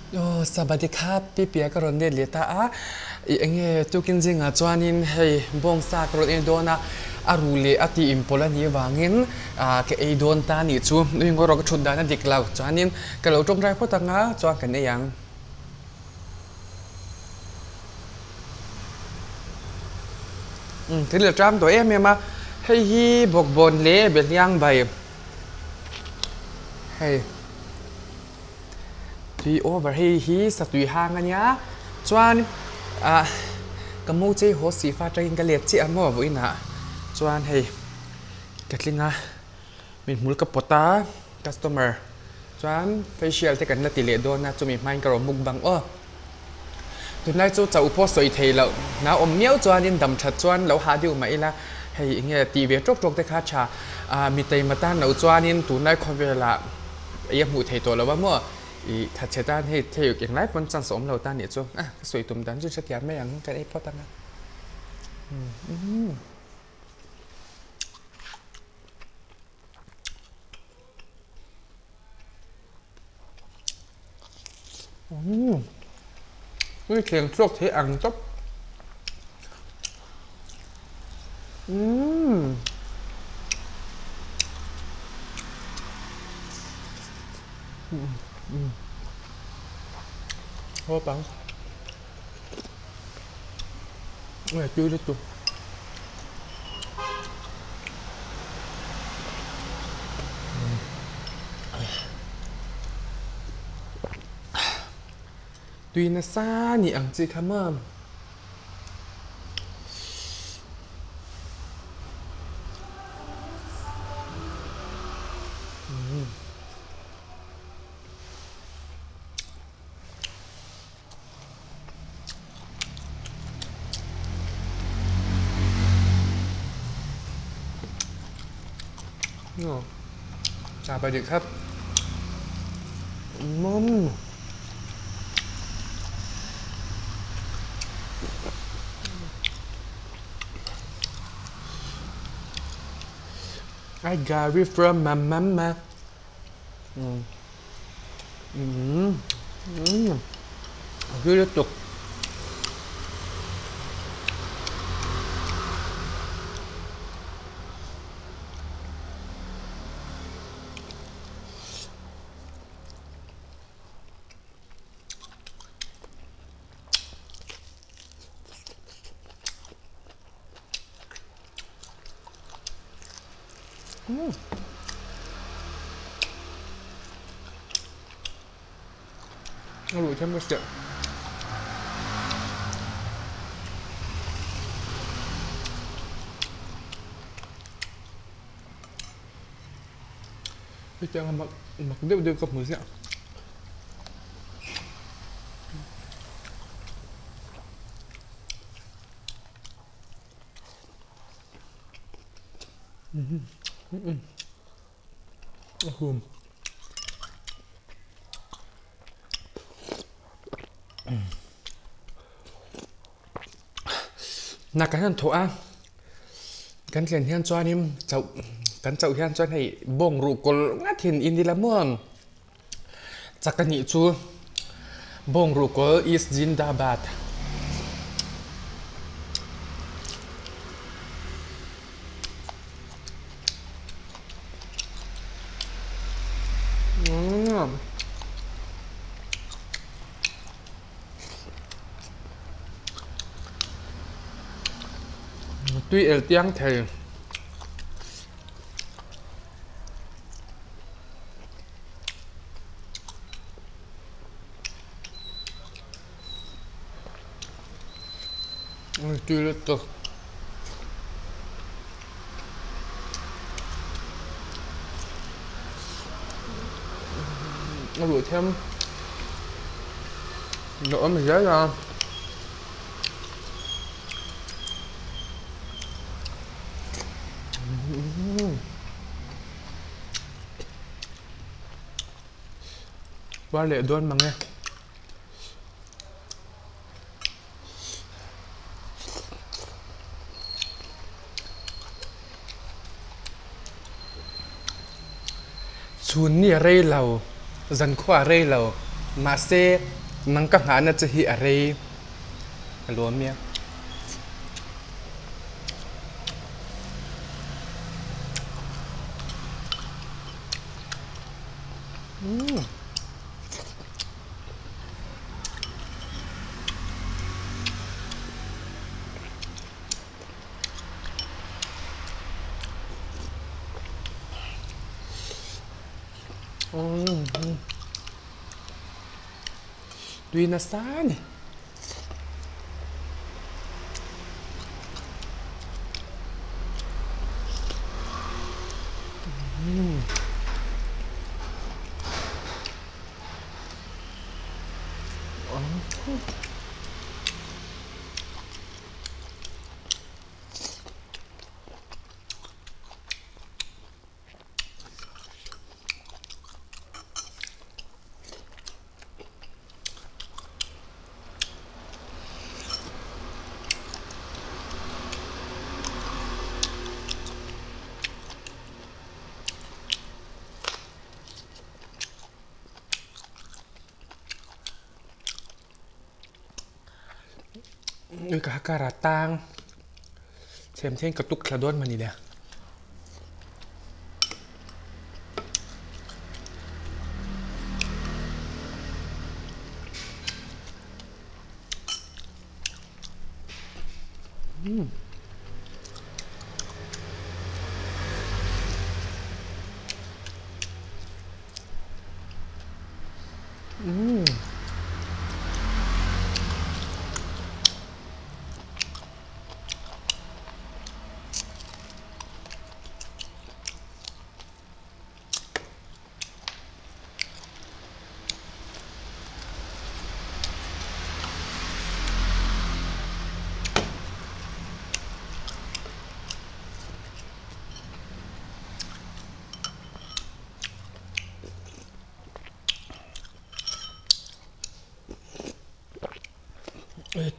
Aw sabadi kha pipia ka rawn let leh ta a, i enge tukin zingah chuanin hei bawngsa ka rawn ei dawn a, a ruh leh a tih inpawlh a nih avangin ah ka ei dawn ta a nih chu, nui ngawt rawh ka thut dan a dik lo chuanin ka lo tawngtai phawt ang a chuan kan ei ang. Thil a tang tawh em em a, hei hi bawkbawn leh behliang bai hei tui over hei hi satui hang a nia chuan ah ka mo chei haw si fa atangin ka let chiah a maw vawiinah chuan hei ka tling a. Mithmul ka pawt a, customer chuan facial te kan la ti leh dawn a, chumi hmain ka rawn mukbang aw. Tunlai chu chauh pawh sawi thei loh, hna awm miau chuanin dam that chuan lo hah deuh mah ila, hei eng nge tih ve tawk tawk te kha tha, ah mi taima tan loh chuanin tunlai khawvelah ei a hmuh thei tawh lo a maw, ih thatchhe tan hei thei englai pawn chance a awm lo ta nih chu, ah ka sawi tum dan chu hrethiam mai ang kan ei phawt ang a. Umm hei thleng chhuak thei ang tawp umm haw pang tui lutuk. Tui nasa ni ang chi kha maw. Chào bà được khắp Mom I got it from my mama. Mm. Mm. Mm. Tui lutuk. A ruh thiam ka hriat. Hetiang a mak mak deuh deuh ka hmu ziah. A hum. Na kan han thawh a, kan thlen hian chuanin chauh kan chauh hian chuan hei bawng ruh kawlh ngat hin in ila maw ang. Chak a nih chu bawng ruh kawlh is Zindabad. Tui el tiang thei. Tui lutuk. A ruh them a awm zel a. Var leh dawn mang e. Chhun ni a rei lo, zan khua a rei lo. Mahse nang ka nghahna che hi a rei ka lawm e. Tui nasa a ni. Ka kar a tang chhem then ka tuk thla dawn mawni le.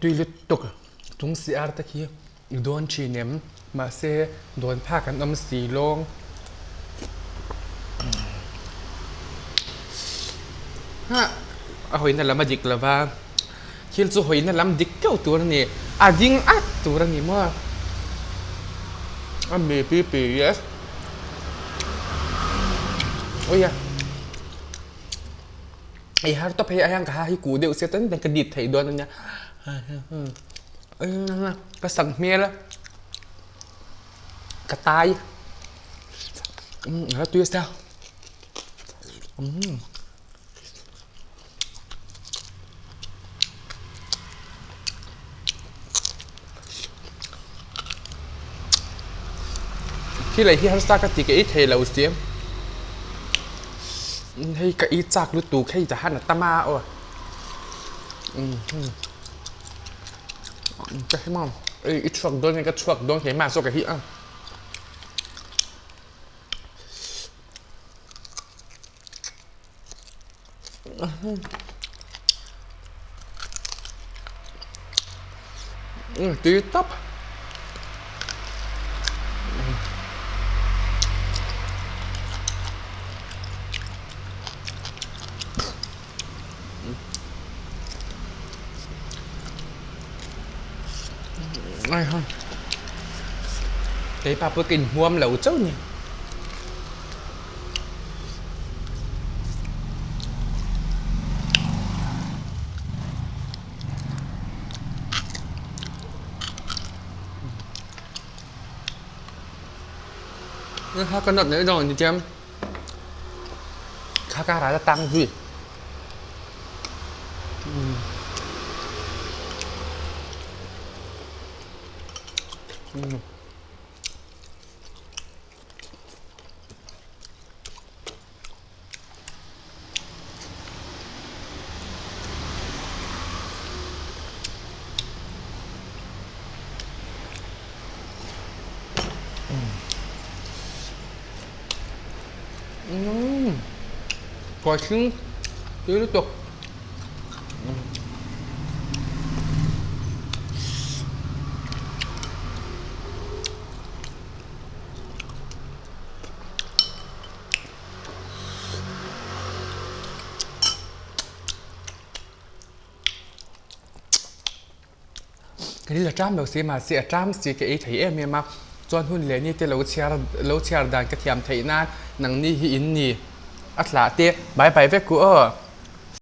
Tui lutuk chung si ar te khi i dawn thin em mahse dawn phak an awm si lawng ha a hawina lam a dik lo va thil chu hawina lam dik deuh tur a ni a ding at tur a ni maw a mi pi pi yes awia. Ei har tawp hei a hian ka ha hi kuh deuh se chuan ka dit theih dawn a nia ka sak hmel a ka tai a tui a sia. Thil ei hi harsa ka ti ka ei thei lo si hei ka ei chak lutuk hei ta han a tam a aw ka hre maw i chhuak dawn nge ka chhuak dawn keimah zawk a hi a. Tui tawp. Keipa pawh ka inhmuam lo chauh a ni. Kha ka nawt leh dawn ni chiam kha ka ral atang zui. Khuai hring tui lutuk. Ka ril a ṭam lo si mahse a ṭam si ka ei thei em em a, chuan hun leh ni te lo chhiar lo chhiar dan ka thiam theih nan nangni hi in ni a thlah te bye bye vek ku aw.